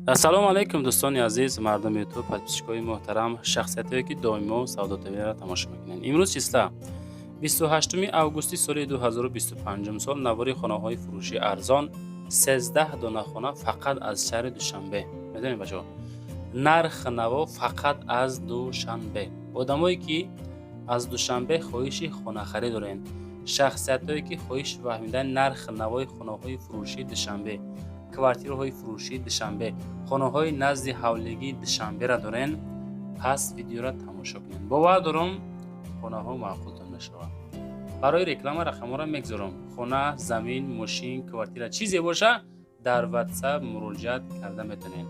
Ассалому алайкум, дӯстони азиз, мардуми Ютуб, подписчикои муҳтарам, шахсиятое, ки доимо Савдо ТВро тамошо мекунед. Имрӯз числа 28 августи соли 2025 сол, навори хонаҳои фурӯшии арзон, 13 дона хона фақат аз шаҳри Душанбе. Медонед, бачаҳо, нарх наво фақат аз Душанбе. Одамое, ки аз Душанбе хоҳиши хонахарӣ доред, шахсиятое, ки хоҳиши фаҳмидани нарх навои хонаҳои фурӯшии Душанбе, квартираҳои фурӯшии Душанбе, хонаҳои назди ҳавлигии Душанберо дорен, пас видеоро тамошо кунед. Бовар дорам, хонаҳо маъқултон мешавад. Барои реклама рақамҳоро мегузорам. Хона, замин, мошин, квартира, чизе боша, дар Ватсап муроҷиат карда метавонед.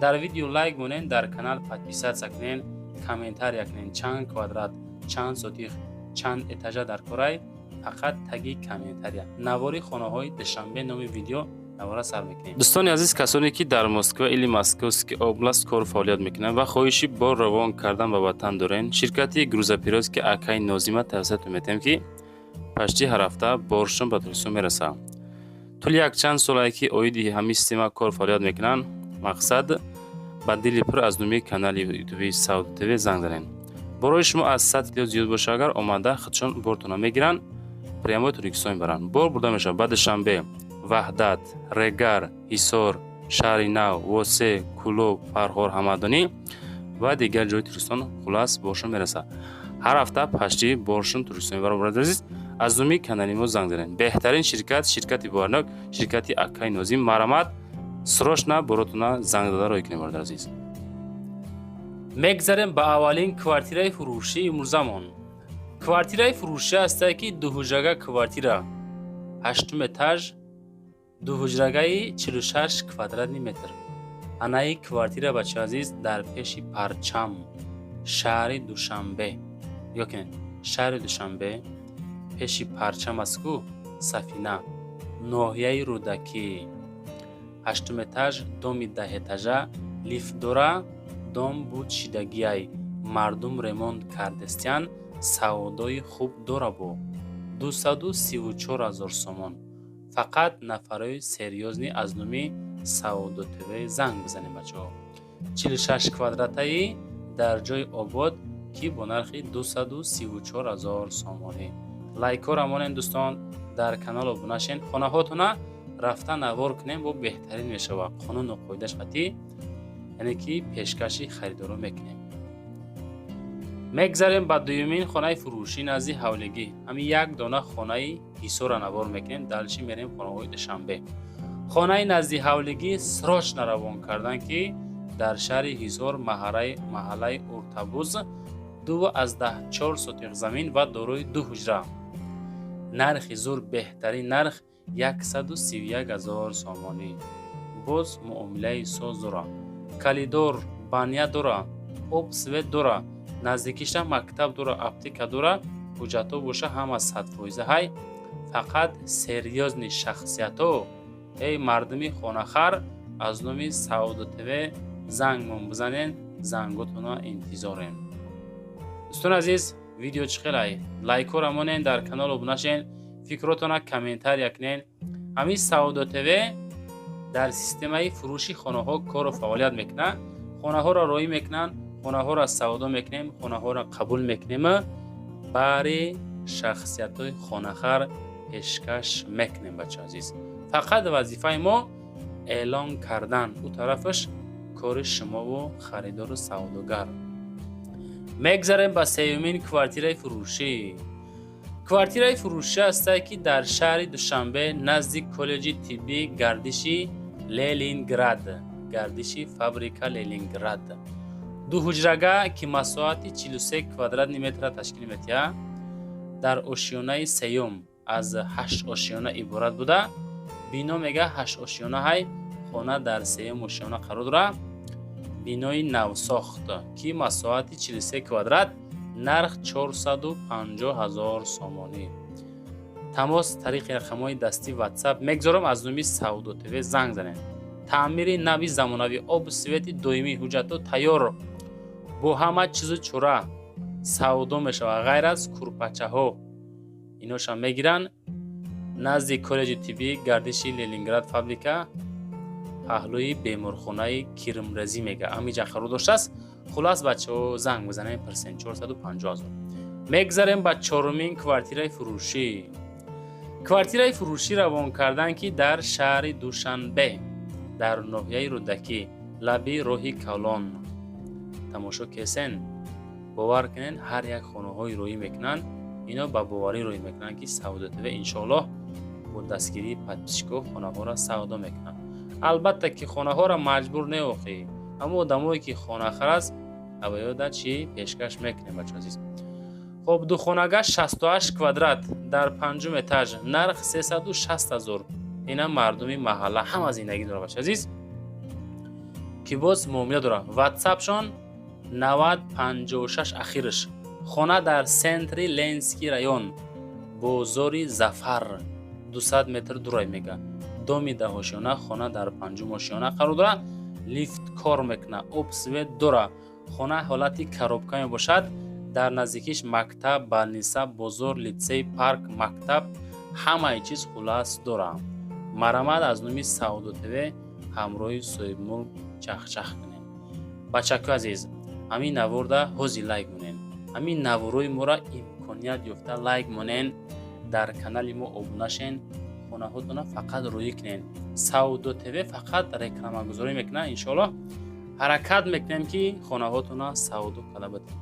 Дар видео лайк монед, дар канал подписаться кунед, комментария кунед, чанд квадрат, чанд сотих, чанд этажа дар корай, фақат таги комментария. Навори хонаҳои Душанбе номи видео, навора сар мекунем. Дӯстони азиз, касоне, ки дар Москва или Московский область кору фаъолият мекунанд ва хоҳиши бор равон кардан ба ватан дорен, ширкати грузоперевозки акай Нозима тавсиятон метиҳем, ки почти ҳар ҳафта боршон ба Тоҷикистон мерасад. Тӯли якчанд солае, ки оиди ҳамин система кор фаъолият мекунанд, мақсад, ба дили пур аз номи канали ютуби Савдо ТВ занг занед. Борои шумо аз 100 кило зиёд боша агар, омада худшон бортона мегиранд, прямой Тоҷикистон мебаранд. Бор бурда мешавад ба Душанбе, Ваҳдат, Регар, Ҳисор, Шаҳри Нав, Восе, Кӯлоб, Фархор, Ҳамадонӣ ва дигар ҷои Тоҷикистон. Хулас, боршон мерасад. Ҳар ҳафта почти боршон Тоҷикистон мебаранд. Бародари азиз, аз номи канали мо занг занед. Беҳтарин ширкат, ширкати боварнок, ширкати акай Нозим. Марамат, срочно боротона занг дода роҳӣ кунед, бародари азиз. Мегзарем ба аввалин квартираи фурӯшии имрӯзамон. Квартираи фурӯшӣ ҳастае, ки дуҳуҷрага квартира, ҳаштум этаж, дуҳуҷрагаи 46 квадратный метр. Анаи квартира, бачаи азиз, дар пеши парчам, шаҳри Душанбе. Нигоҳ кунед, шаҳри Душанбе, пеши парчам аст ку, Сафина, ноҳияи Рӯдакӣ, ҳаштум этаж, доми даҳэтажа, лифт дора, дом буд шидагиай, мардум ремонт кардестиян, савдои хуб дора, бо 234 000 сомон. Фақат нафарои серьёзный аз номи Савдо ТВ занг бизанем, бачаҳо. 46 квадратаи дар ҷои обод, ки бо нархи 234 000 сомонӣ. Лайкҳоро монед, дӯстон, дар канал обуна шен. Хонаҳотона рафта навор кунем, бо беҳтарин мешавад. Қонуну қоидааш қатъӣ, яъне ки пешкаши харидоро мекунем. Мегзарем ба дуюмин хонаи фурӯшӣ назди ҳавлигӣ. Ҳамин як дона хонаи Ҳисорро навор мекунем, дальше мерем хонаҳои Душанбе. Хонаи назди ҳавлигӣ срочно равон кардан, ки дар шаҳри Ҳисор, маҳаллаи Уртабуз, 2,4 сотиқ замин ва дорои ду ҳуҷра. Нархи зур, беҳтарин нарх, 131 000 сомонӣ. Боз муомилаи соз дора, коридор, баня дора, об, свет дора, наздикиша мактаб дора, аптека дора, ҳуҷҷатҳо боша, ҳама 100%-а ҳай. Фақат серьёзный шахсиятҳо, эй мардуми хонахар, аз номи Савдо ТВ зангмон бизанед, занготона интизорем. Дӯстони азиз, видео чӣ хелай? Лайкҳоро монед, дар канал обуна шен, фикротона комментария кунед. Ҳамин Савдо ТВ дар системаи фурӯши хонаҳо кору фаъолият мекунад. Хонаҳоро роҳӣ мекунанд, хонаҳоро савдо мекунем, хонаҳоро қабул мекунем, бари шахсиятҳои хонахар пешкаш мекунем. Бача азиз, фақат вазифаи мо эълон кардан, ӯ тарафаш кори шумову харидору савдогар. Мегзарем ба сеюмин квартираи фурӯшӣ. Квартираи фурӯшӣ ҳастае, ки дар шаҳри Душанбе, назди коллеҷи тиббӣ, гардиши Ленинград, гардиши фабрика Ленинград, дуҳуҷрага, ки масоҳати 43 квадратный метрра ташкил медиҳад, дар ошёнаи сеюм, аз ҳашт ошёна иборат буда. Бино мега ҳашт ошёна ҳай, хона дар сеюм ошёна қарор дорад. Бинои навсохт, ки масоҳати 43 квадрат, нарх 450 ҳазор сомонӣ. Тамос тариқи рақамҳои дастӣ Ватсап мегузорам, аз номи Савдо ТВ занг занед. Таъмири нави замонавӣ, обу свети доимӣ, ҳуҷҷатҳо тайёр, бо ҳама чизу чора савдо мешавад, ғайр аз курпачаҳо иношам мегиранд. Назди коллеҷи тиббӣ, гардиши Ленинград, фабрика. Паҳлӯи беморхонаи Кирмразӣ мега, ҳамиҷа қарор доштааст. Хулас, бачаҳо, занг бизанем, пирсен. 450 ҳазор. Мегзарем ба чорумин квартираи фурӯшӣ. Квартираи фурӯшӣ равон кардан, ки дар шаҳри Душанбе, дар ноҳияи Рӯдакӣ, лаби роҳи калон. Тамошо кесен, бовар кунен, ҳар як хонаҳои роҳӣ мекунанд, ино ба боварӣ роҳӣ мекунанд, ки Савдо ТВ иншоаллоҳ бо дастгирии подписчикҳо хонаҳоро савдо мекунанд. Албатта, ки хонаҳоро маҷбур неохӣ, аммо одамое ки хонахар аст, аваёда чӣ пешкаш мекунем, бачо азиз. Хоб, духонага, 68 квадрат, дар панҷум этаж, нарх 360 ҳазор. Ина мардуми маҳалла ҳама зиндагӣ дора, бачо азиз, ки боз муомила дора. Ватсапшон 9056 ахирш. Хона дар центри Ленинский район, бозори Зафар 200 метр дурай мега, доми 10-ошёна. Хона дар панҷум ошёна қарор дорад, лифт кор мекунад, об, свет дора. Хона ҳолати коробка мебошад. Дар наздикиш мактаб, больница, бозор, литсей, парк, мактаб, ҳамаи чиз хулас дора. Марамат аз номи Савдо ТВ ҳамроҳи соҳибмулк чахчах кунем. Бачаку азиз, ҳамин наворда ҳози лайк монен, ҳамин наворои моро имконият ёфта лайк монен, дар канали мо обуна шен, хонаҳотона фақат рӯӣ кунен. Савдо ТВ фақат рекламагузорӣ мекунад. Иншоаллоҳ, ҳаракат мекунем, ки хонаҳотона савдо карда батем.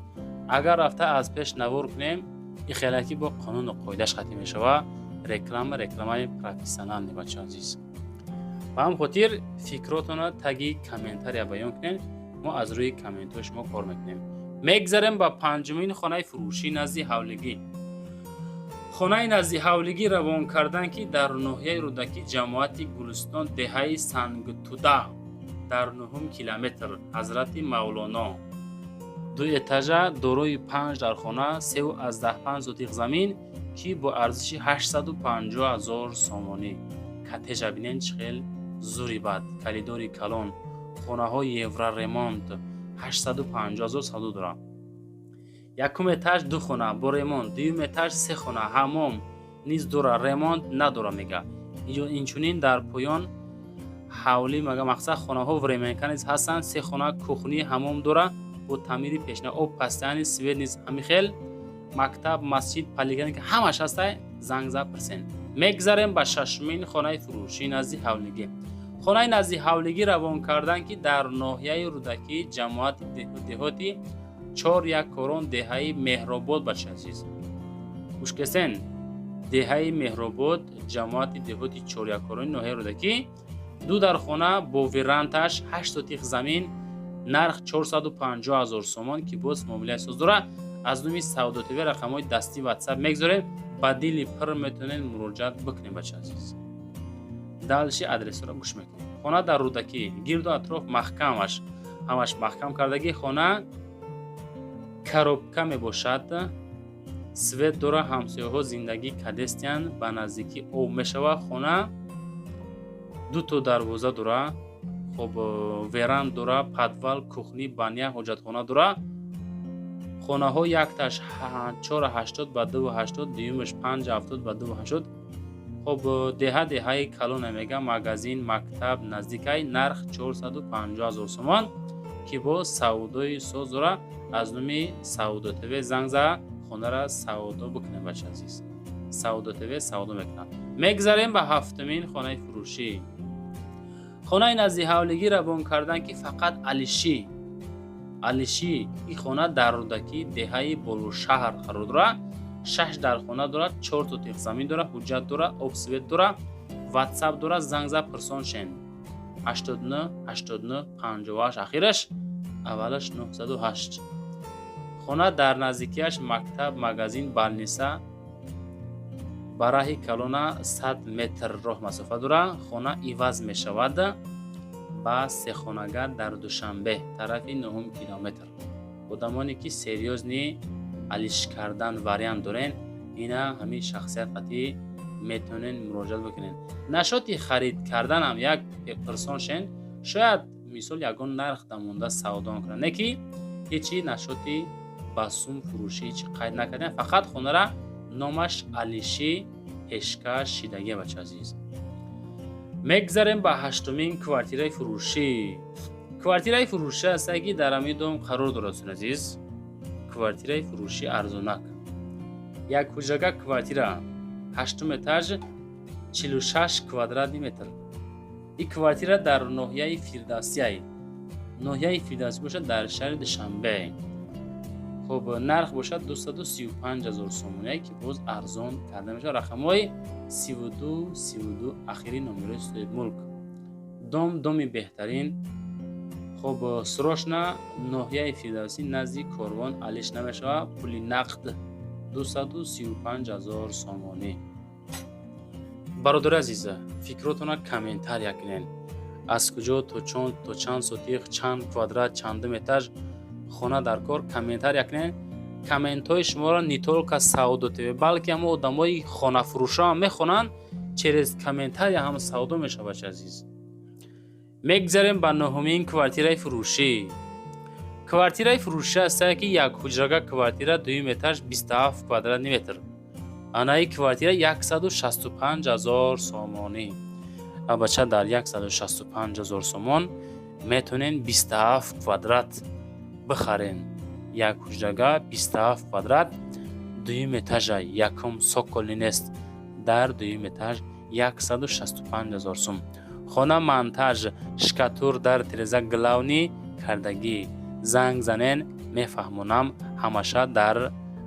Агар рафта аз пеш навор кунем, и хелаки бо қонуну қоидаш қатъӣ мешава. Реклама, рекламаи профессиональный, бача азиз. Ба ҳам хотир фикротона таги комментария баён кунед, мо аз рӯи комментҳои шумо кор мекунем. Мегзарем ба панҷумин хонаи фурӯшӣ назди ҳавлигӣ. Хонаи назди ҳавлигӣ равон кардан, ки дар ноҳияи Рӯдакӣ, ҷамоати Гулистон, деҳаи Сангтуда, дар нуҳум километр, Ҳазрати Мавлоно. Ду этажа, дорои панҷ дархона, 3,5 сотих замин, ки бо арзиши 850 ҳазор сомонӣ. Коттежа бинен, чӣ хел зури бад, коридори калон, хонаҳои евроремонт, 850 ҳазор савдо дорад. Якум этаж ду хона бо ремонт, дуюм этаж се хона, ҳамом низ дора, ремонт надора мега. Инчунин дар поён ҳавлӣ мага, мақсад, хонаҳо временка низ ҳастанд. Се хона, кухни, ҳамом дора бо таъмири пешна, об постоянный, свет низ ҳамин хел, мактаб, масҷид, поликлиника ҳамаш ҳастай. Занг за, пирсен. Мегзарем ба шашумин хонаи фурӯшӣ назди ҳавлигӣ. Хонаи назди ҳавлигӣ равон кардан, ки дар ноҳияи Рӯдакӣ, ҷамоати деҳоти Чор Як Корон, деҳаи Меҳробод. Бачи азиз, гӯшкесен, деҳаи Меҳробод, ҷамоати деҳоти Чоряккорони ноҳияи Рӯдакӣ, ду дархона бо верандаш, 8 сотих замин, нарх 450 ҳазор сомон, ки боз муомилаи соз дорад. Аз номи Савдо ТВ рақамҳои дастӣ Ватсап мегзорем, ба дили пир метавонед муроҷиат бикунем. Бачи азиз, дальше адресҳоро гӯш мекунем. Хона дар Рӯдакӣ, гирду атроф маҳкамаш, ҳамаш маҳкам кардагӣ. Хона коробка мебошад, свет дора, ҳамсояҳо зиндагӣ кадестиянд, ба наздикӣ об мешавад. Хона дуто дарвоза дора, хоб, веранд дора, подвал, кухни, баня, ҳоҷатхона дора. Хонаҳо якташ 4,80 ба 2,80, дуюмаш 5,70 ба 2,80. Хоб, деҳа деҳаи калона мега, магазин, мактаб наздикай. Нарх 450 ҳазор сомон, ки бо савдои соз дора. Аз номи Савдо ТВ занг за, хонара савдо бикунем. Бача азиз, Савдо ТВ савдо мекунад. Мегзарем ба ҳафтумин хонаи фурӯшӣ. Хонаи назди ҳавлигӣ равон кардан, ки фақат Алишӣ, Алишӣ. Ин хона дар Рӯдакӣ, деҳаи Болошаҳр қарор дорад. Шаш дархона дорад, чор сотих замин дорад, ҳуҷҷат дорад, об, свет дорад, Ватсап дорад. Занг за, пирсон шен. 89 89 58 ахираш, аввалаш 908. Хона дар наздикиаш мактаб, магазин, больница, ба раҳи калона 100 метр роҳ масофа дорад. Хона иваз мешавад ба сехонага дар Душанбе, тарафи нуҳум километр. Одамоне ки серьёзный алиш кардан вариант дорен, ина ҳамин шахсият қатъӣ метавонен муроҷиат бикунед. Нашоти харид карданам як пирсон шен, шояд мисол ягон нарх дамонда савдо кунад, не ки ҳечи нашоти ба сум фурӯшӣ ҳечи қайд накардем. Фақат хонара номаш Алишӣ пешкаш шидагия. Бача азиз. Мегзарем ба ҳаштумин квартираи фурӯшӣ. Квартираи фурӯшӣ ҳастае, ки дар ҳамин дом қарор дорад. Азиз, квартираи фурӯшӣ арзонак, як ҳуҷрага квартира, ҳаштум этаж, 46 квадратный метр. Ин квартира дар ноҳияи Фирдавсияй, ноҳияи Фирдавсӣ бошад, дар шаҳри Душанбе. Хуб, нарх бошад 235 ҳазор сомоне, ки боз арзон карда мешавад. Рақамҳои 32 32 ахири номерои соҳибмулк. Дом доми беҳтарин. Хуб, срочно ноҳияи Фирдавсӣ, назди Корвон, алиш намешавад, пули нақд 235 ҳазор сомонӣ. Бародари азиза, фикротона комментария кунед: аз куҷо то чанд сотих, чанд квадрат, чандум этаж хона дар кор, комментария кунед. Комментҳои шуморо не только Савдо ТВ, балки ҳамо одамои хонафурӯшо ҳам мехонанд. Через комментария ҳам савдо мешавад, азиз. Мегзарем ба нуҳумин квартираи фурӯшӣ. Квартираи фурӯшӣ ҳастае, ки як ҳуҷрага квартира, дуюм этаж, 27 квадратный метр. Анаи квартира 165 ҳазор сомонӣ. Бача, дар 165 ҳазор сомон метонен 27 квадрат бихарен. Як ҳуҷрага, 27 квадрат, дуюм этажа, якум цокольный нест, дар дуюм этаж, 165 ҳазор сум. Хона монтаж, штукатур дар тиреза, главный кардагӣ. Занг занен, мефаҳмонам ҳамаша. Дар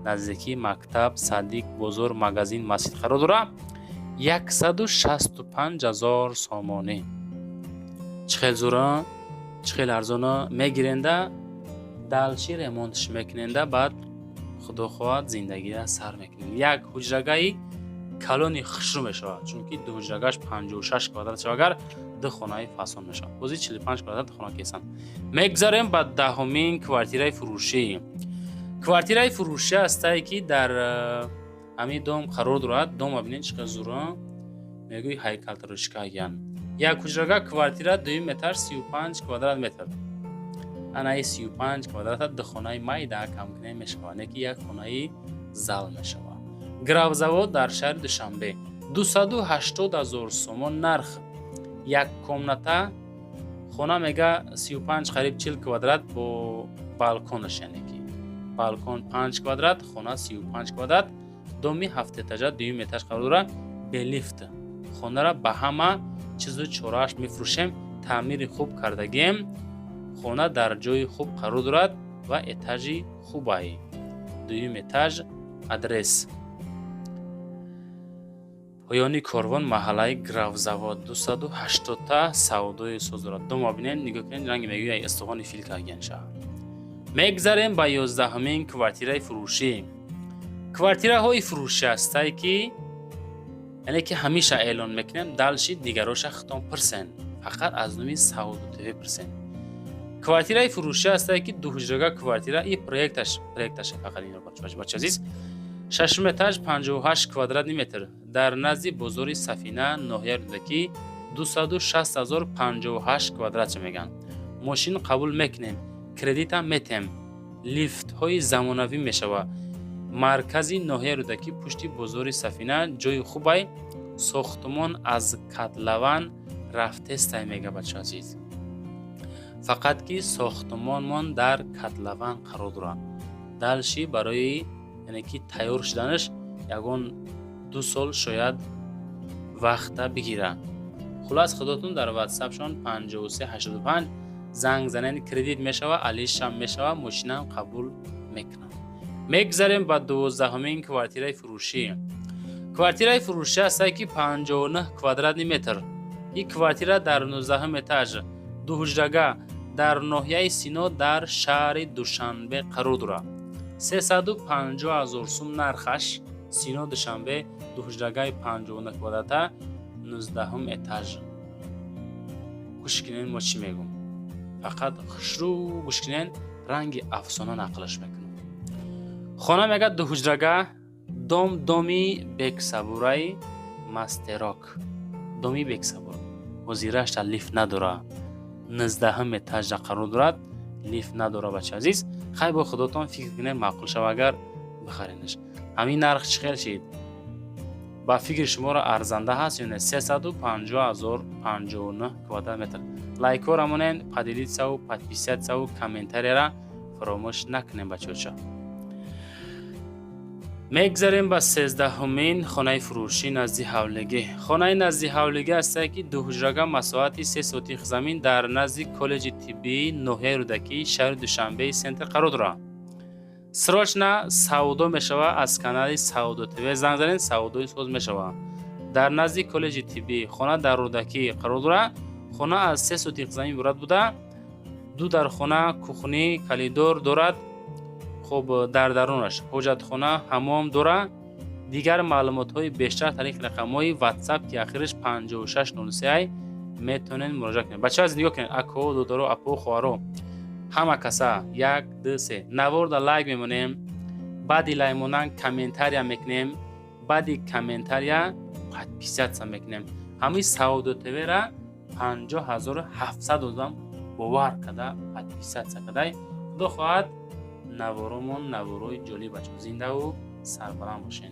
наздикии мактаб, садик, бозор, магазин, масҷид қарор дорад. 165 ҳазор сомонӣ. Чӣ хел зура, чӣ хел арзона! Мегиренда, дальше ремонтш мекуненда, баъд, худо хоҳад, зиндагиро сар мекунем. Як ҳуҷрагаи калони хушрӯ мешавад, чунки ду ҳуҷрагаш 56 квадрат шава, агар ду хонаи фасон мешавад, бози 45 квадрат хона кесанд. Мегзарем ба даҳумин квартираи фурӯшӣ. Квартираи фурӯшӣ ҳастае, ки дар ҳамин дом қарор дорад. Дома бинед, чӣ қадр зура, мегӯи ҳайкалтарошикаян. Як ҳуҷрага квартира, дуюм этаж, 35 квадрат метр. Анаи 35 квадрата ду хонаи майда кам кунем мешавад, не ки як хонаи зал мешавад. Гравзавод, дар шаҳри Душанбе, 280 ҳазор сомон нарх. Як комната хона мега, 35, қариб 40 квадрат бо балконаш, яъне ки балкон 5 квадрат, хона 35 квадрат, доми ҳафтэтажа, дуюм этаж қарор дорад, бе лифт. Хонара ба ҳама чизу чорааш мефурӯшем, таъмири хуб кардагием. Хона дар ҷои хуб қарор дорад ва этажи хубай, дуюм этаж. Адрес: поёни Корвон, маҳаллаи Гравзавод. 280-та савдои соз дорад. Дома бинед, нигоҳ кунед, ранги мегӯяй истухони фил карген шаҳр. Мегзарем ба 11-умин квартираи фурӯшӣ. Квартираҳои фурӯшӣ ҳастае, ки яъне ки ҳамеша эълон мекунем, дальше дигароша хитон пирсен, фақат аз номи Савдо ТВ пирсен. Квартираи фурӯшӣ ҳастае, ки дуҳуҷрага квартира и проекташ фақат инро, бача азиз. Шашум этаж, 58 квадратный метр, дар назди бозори Сафина, ноҳияи Рӯдакӣ, 260 ҳазор, 58 квадратша мегӯянд. Мошин қабул мекунем, кредитам метем, лифтҳои замонавӣ мешавад. Маркази ноҳияи Рӯдакӣ, пушти бозори Сафина, ҷои хубай. Сохтумон аз котлован рафтестай, мега, бача азиз. Фақат ки сохтумонмон дар котлован қарор дорад. Дальше барои яъне ки тайёр шуданаш ягон 2 сол шояд вақта бигирад. Хулас, худотон дар ватсапшон 5385 занг занед, кредит мешава, алишам мешава, мошинам қабул мекунам. Мегзарем ба 12-умин квартираи фурӯшӣ. Квартираи фурӯшӣ ҳастае, ки 59 квадратный метр. Ин квартира дар 19-ум этаж, дуҳуҷрага, дар ноҳияи Сино, дар шаҳри Душанбе қарор дорад. 350 ҳазор сум нархаш. Сино, Душанбе, дуҳуҷрагаи 59 квадрата, 19-ум этаж. Гӯш кунед, мо чӣ мегӯм, фақат хушрӯ гӯш кунед, ранги афсона нақлаш мекунам. Хона мегӯяд дуҳуҷрага, дом доми бексабураи мастерок, доми бексабур. Ҳозирашта лифт надора, 19-ум этажа қарор дорад, лифт надора, бача азиз. Хай, бо худотон фикр кунед, маъқул шава агар, бихаренаш. Ҳамин нарх чӣ хел шид? Ба фикри шуморо арзанда ҳаст ё не? 350 000, 59 квадрат метр. Лайкҳоро монен, поделиться ву подписаться ву комментария ра фаромӯш накунем, бачаҳоча. Мегзарем ба 13-ҳумин хонаи фурӯшӣ назди ҳавлигӣ. Хонаи назди ҳавлигӣ ҳастае, ки дуҳуҷрага, масоҳати 3 сотих замин, дар назди коллеҷи тиббии ноҳияи Рӯдакии шаҳри Душанбеи центр қарор дорад. Срочно савдо мешавад. Аз канали Савдо ТВ занг занед, савдои соз мешавад. Дар назди коллеҷи тиббӣ хона дар Рӯдакӣ қарор дорад. Хона аз 3 сотих замин иборат буда, ду дархона, кухня, коридор дорад. Хуб, дар дарунаш ҳоҷатхона, ҳаммом дорад. Дигар маълумотҳои бештар тариқи рақамҳои Ватсап, ки ахираш 5603, метавонед муроҷиат кунед. Бачаҳо, аз нигоҳ кунед, ако, додаро, апо, хоҳаро, ҳама каса, як, ду, се, наворда лайк мемонем, баъди лайк мондан комментария мекунем, баъди комментария подписаться мекунем. Ҳамаи Савдо ТВ-ра 50 700 одам бовар карда подписаться кардай. Худо хоҳад, наворомон наворои ҷолиб, бачаҳо. Зиндаву сарбаланд бошед.